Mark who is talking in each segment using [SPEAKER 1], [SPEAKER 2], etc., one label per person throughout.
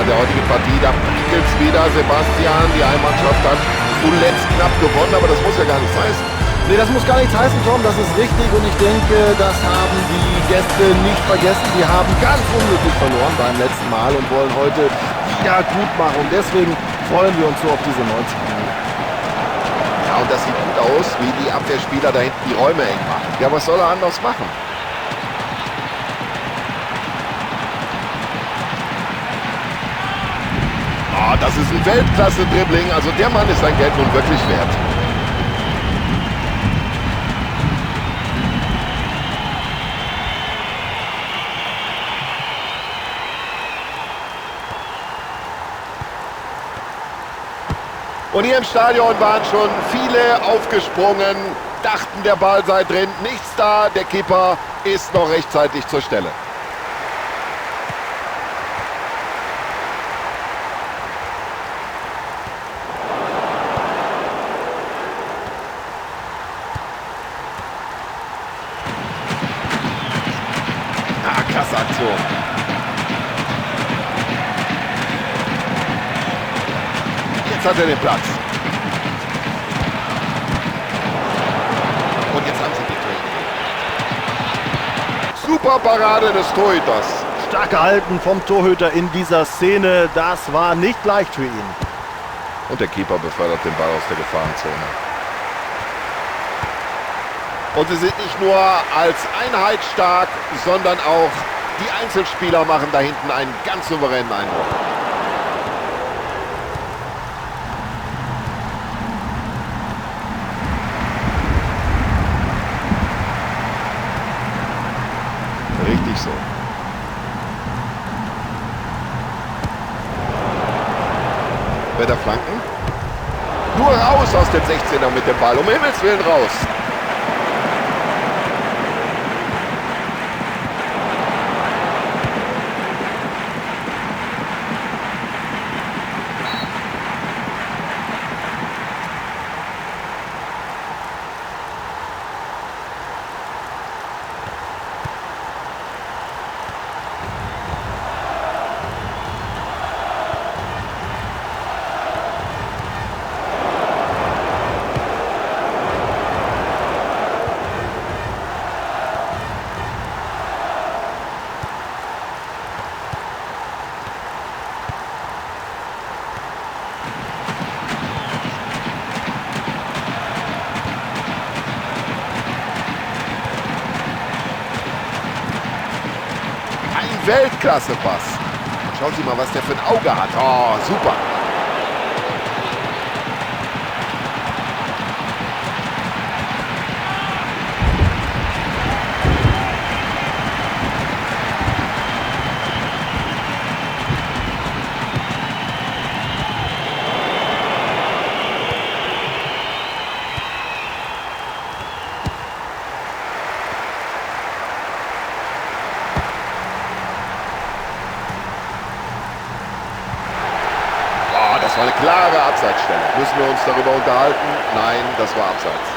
[SPEAKER 1] Der heutigen Partie, da prickelt's wieder, Sebastian. Die Heimmannschaft hat zuletzt knapp gewonnen, aber das muss ja gar nichts heißen.
[SPEAKER 2] Nee, das muss gar nichts heißen, Tom, das ist richtig und ich denke, das haben die Gäste nicht vergessen. Sie haben ganz unglücklich verloren beim letzten Mal und wollen heute wieder gut machen und deswegen freuen wir uns so auf diese 90 Minuten.
[SPEAKER 1] Ja, und das sieht gut aus, wie die Abwehrspieler da hinten die Räume eng machen. Ja, was soll er anders machen? Ah, das ist ein Weltklasse-Dribbling. Also der Mann ist sein Geld nun wirklich wert. Und hier im Stadion waren schon viele aufgesprungen, dachten, der Ball sei drin. Nichts da, der Keeper ist noch rechtzeitig zur Stelle. Ah, klasse Aktion. Jetzt hat er den Platz. Und jetzt haben sie die Torhüter. Super Parade des Torhüters.
[SPEAKER 2] Stark gehalten vom Torhüter in dieser Szene. Das war nicht leicht für ihn.
[SPEAKER 1] Und der Keeper befördert den Ball aus der Gefahrenzone. Und sie sind nicht nur als Einheit stark, sondern auch die Einzelspieler machen da hinten einen ganz souveränen Eindruck. Richtig so. Wird er flanken? Nur raus aus dem 16er mit dem Ball. Um Himmels Willen raus. Weltklasse-Pass. Schauen Sie mal, was der für ein Auge hat. Oh, super. Das war eine klare Abseitsstellung. Müssen wir uns darüber unterhalten? Nein, das war Abseits.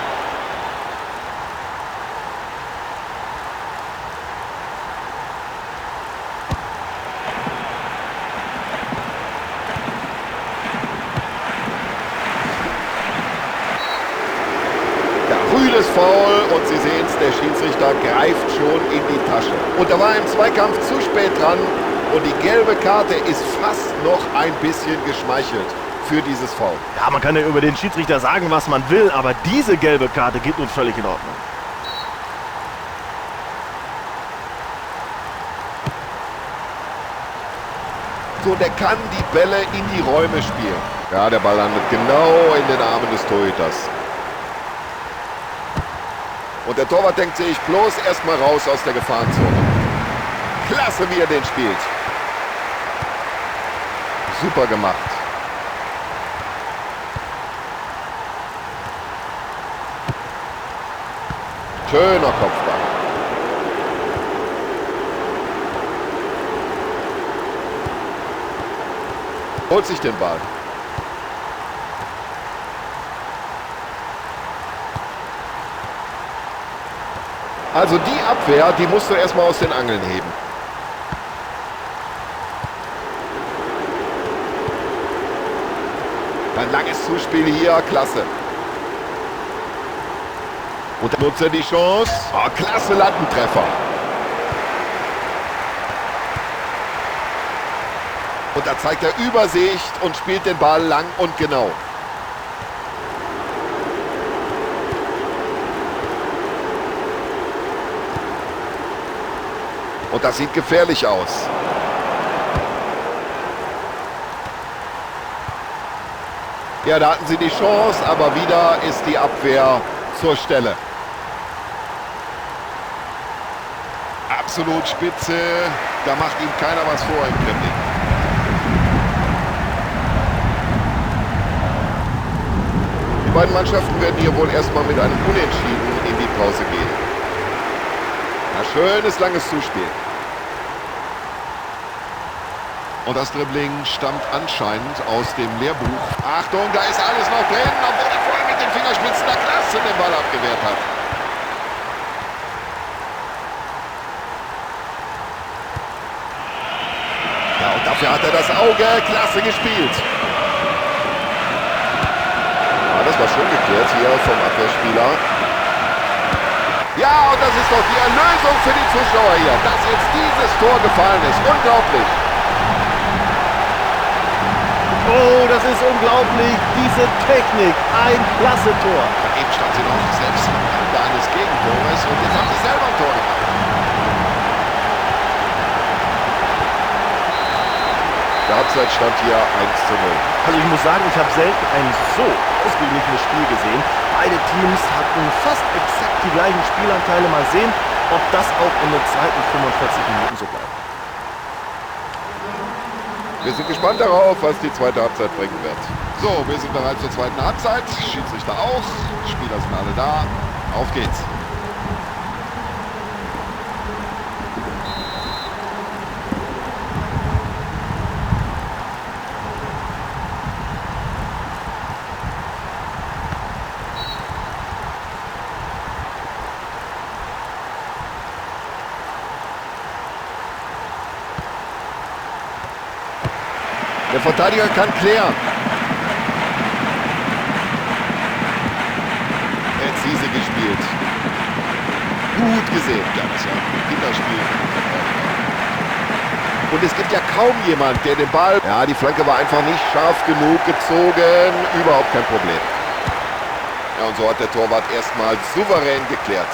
[SPEAKER 1] Ja, frühes Foul und Sie sehen's, der Schiedsrichter greift schon in die Tasche. Und da war im Zweikampf zu spät dran. Und die gelbe Karte ist fast noch ein bisschen geschmeichelt für dieses Foul.
[SPEAKER 2] Ja, man kann ja über den Schiedsrichter sagen, was man will, aber diese gelbe Karte geht nun völlig in Ordnung.
[SPEAKER 1] So, der kann die Bälle in die Räume spielen. Ja, der Ball landet genau in den Armen des Torhüters. Und der Torwart denkt sich bloß erstmal raus aus der Gefahrenzone. Klasse, wie er den spielt. Super gemacht. Schöner Kopfball. Holt sich den Ball. Also die Abwehr, die musst du erstmal aus den Angeln heben. Zuspiel hier, klasse. Und dann nutzt er die Chance. Oh, klasse Lattentreffer. Und da zeigt er Übersicht und spielt den Ball lang und genau. Und das sieht gefährlich aus. Ja, da hatten sie die Chance, aber wieder ist die Abwehr zur Stelle. Absolut spitze, da macht ihm keiner was vor im Kreml. Die beiden Mannschaften werden hier wohl erstmal mit einem Unentschieden in die Pause gehen. Ja, schönes, langes Zuspiel. Und das Dribbling stammt anscheinend aus dem Lehrbuch. Achtung, da ist alles noch drin, obwohl er vorher mit den Fingerspitzen der Klasse den Ball abgewehrt hat. Ja, und dafür hat er das Auge. Klasse gespielt. Ja, das war schön geklärt hier vom Abwehrspieler. Ja, und das ist doch die Erlösung für die Zuschauer hier, dass jetzt dieses Tor gefallen ist. Unglaublich.
[SPEAKER 2] Oh, das ist unglaublich. Diese Technik. Ein klasse Tor.
[SPEAKER 1] Ja, eben stand sie noch selbst am Rande eines Gegentores und jetzt haben sie selber ein Tor gemacht. Der Halbzeitstand hier 1:0.
[SPEAKER 2] Also ich muss sagen, ich habe selten ein so ausgeglichenes Spiel gesehen. Beide Teams hatten fast exakt die gleichen Spielanteile. Mal sehen, ob das auch in den zweiten 45 Minuten so bleibt.
[SPEAKER 1] Wir sind gespannt darauf, was die zweite Halbzeit bringen wird. So, wir sind bereit zur zweiten Halbzeit. Schiedsrichter auch. Spieler sind alle da. Auf geht's. Der Verteidiger kann klären. Präzise gespielt. Gut gesehen. Ja, das ist ja ein Kinderspiel für den Verteidiger. Und es gibt ja kaum jemand, der den Ball... Ja, die Flanke war einfach nicht scharf genug gezogen. Überhaupt kein Problem. Ja, und so hat der Torwart erstmal souverän geklärt.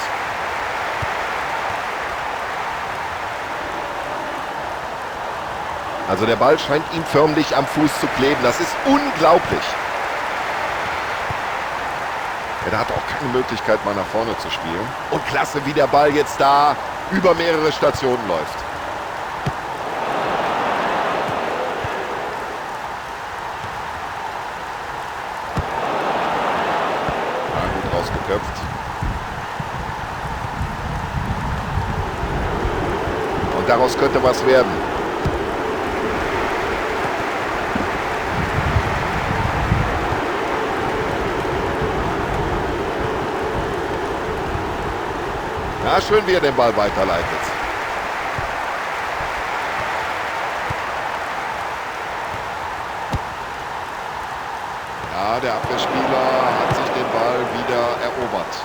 [SPEAKER 1] Also der Ball scheint ihm förmlich am Fuß zu kleben. Das ist unglaublich. Ja, der hat auch keine Möglichkeit, mal nach vorne zu spielen. Und klasse, wie der Ball jetzt da über mehrere Stationen läuft. Ja, gut rausgeköpft. Und daraus könnte was werden. Ja, schön, wie er den Ball weiterleitet. Ja, der Abwehrspieler hat sich den Ball wieder erobert.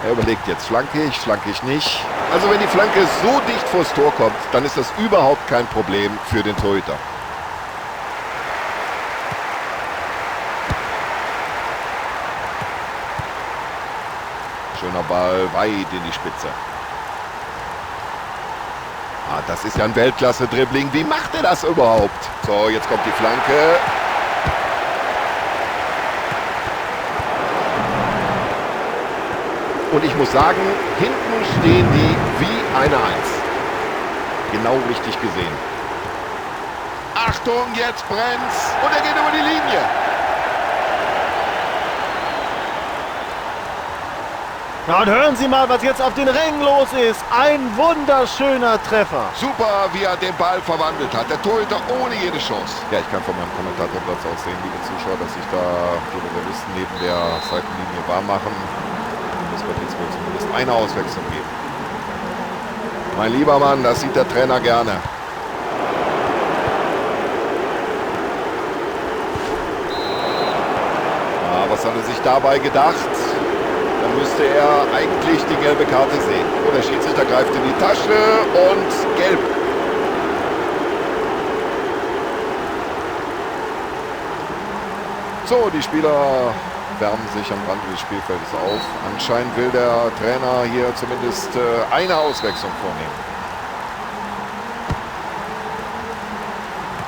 [SPEAKER 1] Er überlegt jetzt, flanke ich nicht. Also wenn die Flanke so dicht vors Tor kommt, dann ist das überhaupt kein Problem für den Torhüter. Schöner Ball, weit in die Spitze. Ah, das ist ja ein Weltklasse-Dribbling. Wie macht er das überhaupt? So, jetzt kommt die Flanke. Und ich muss sagen, hinten stehen die wie eine Eins. Genau richtig gesehen. Achtung, jetzt brennt's. Und er geht über die Linie.
[SPEAKER 2] Na und hören Sie mal, was jetzt auf den Rängen los ist. Ein wunderschöner Treffer.
[SPEAKER 1] Super, wie er den Ball verwandelt hat. Der Torhüter ohne jede Chance. Ja, ich kann von meinem Kommentatorplatz aus sehen, liebe Zuschauer, dass sich da die Reservisten neben der Seitenlinie warm machen. Es wird jetzt wohl zumindest eine Auswechslung geben. Mein lieber Mann, das sieht der Trainer gerne. Ah, was hat er sich dabei gedacht? Da müsste er eigentlich die gelbe Karte sehen. Oh, der Schiedsrichter greift in die Tasche und gelb. So, die Spieler wärmen sich am Rande des Spielfeldes auf. Anscheinend will der Trainer hier zumindest eine Auswechslung vornehmen.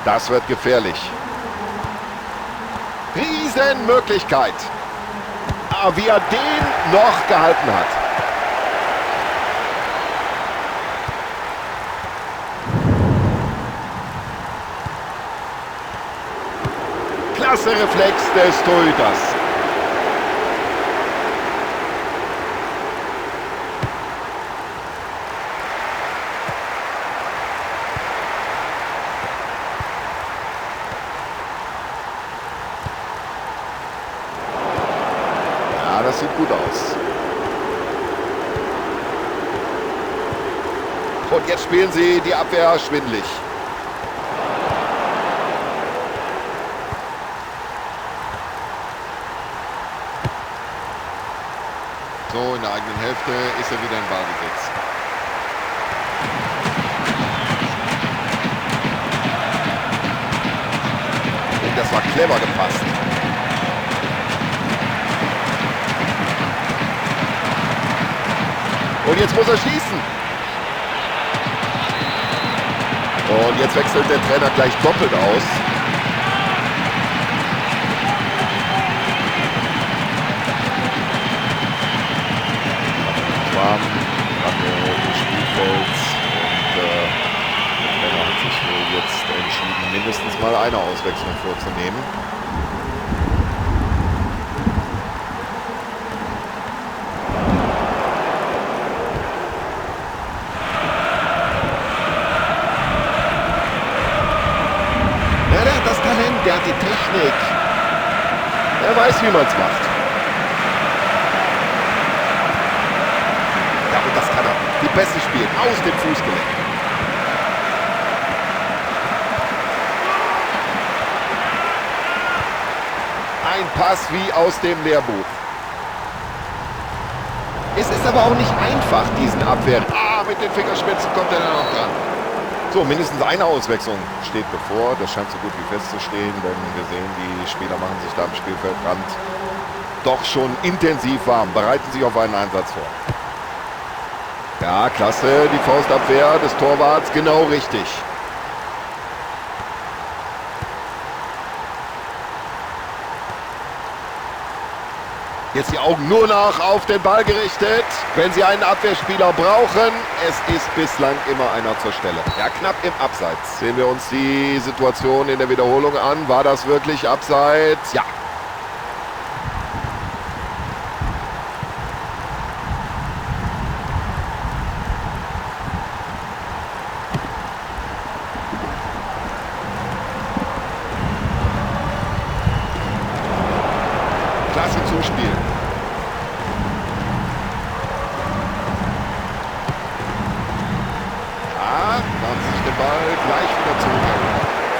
[SPEAKER 1] Das wird gefährlich. Riesenmöglichkeit. Ah, wie er den noch gehalten hat. Klasse Reflex des Torhüters. Ja, das sieht gut aus. Und jetzt spielen sie die Abwehr schwindlig. So, in der eigenen Hälfte ist er wieder in Ballbesitz. Und das war clever gepasst. Und jetzt muss er schießen. Und jetzt wechselt der Trainer gleich doppelt aus. Warm, Rande des Spielfelds. Und der Trainer hat sich wohl jetzt entschieden, mindestens mal eine Auswechslung vorzunehmen. Ja, der hat das Talent, der hat die Technik. Er weiß, wie man es macht. Ja, und das kann er. Die Pässe spielen aus dem Fußgelenk. Ein Pass wie aus dem Lehrbuch. Es ist aber auch nicht einfach, diesen Abwehr. Ah, mit den Fingerspitzen kommt er dann noch dran. So, mindestens eine Auswechslung steht bevor. Das scheint so gut wie festzustehen, denn wir sehen, die Spieler machen sich da am Spielfeldrand doch schon intensiv warm, bereiten sich auf einen Einsatz vor. Ja, klasse, die Faustabwehr des Torwarts, genau richtig. Jetzt die Augen nur noch auf den Ball gerichtet. Wenn sie einen Abwehrspieler brauchen, es ist bislang immer einer zur Stelle. Ja, knapp im Abseits. Sehen wir uns die Situation in der Wiederholung an. War das wirklich Abseits? Ja. Klasse Zuspiel. Ja, kann sich den Ball gleich wieder zurück.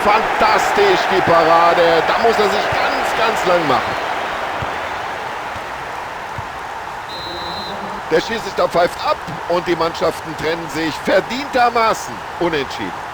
[SPEAKER 1] Fantastisch die Parade. Da muss er sich ganz, ganz lang machen. Der Schiedsrichter pfeift ab und die Mannschaften trennen sich verdientermaßen unentschieden.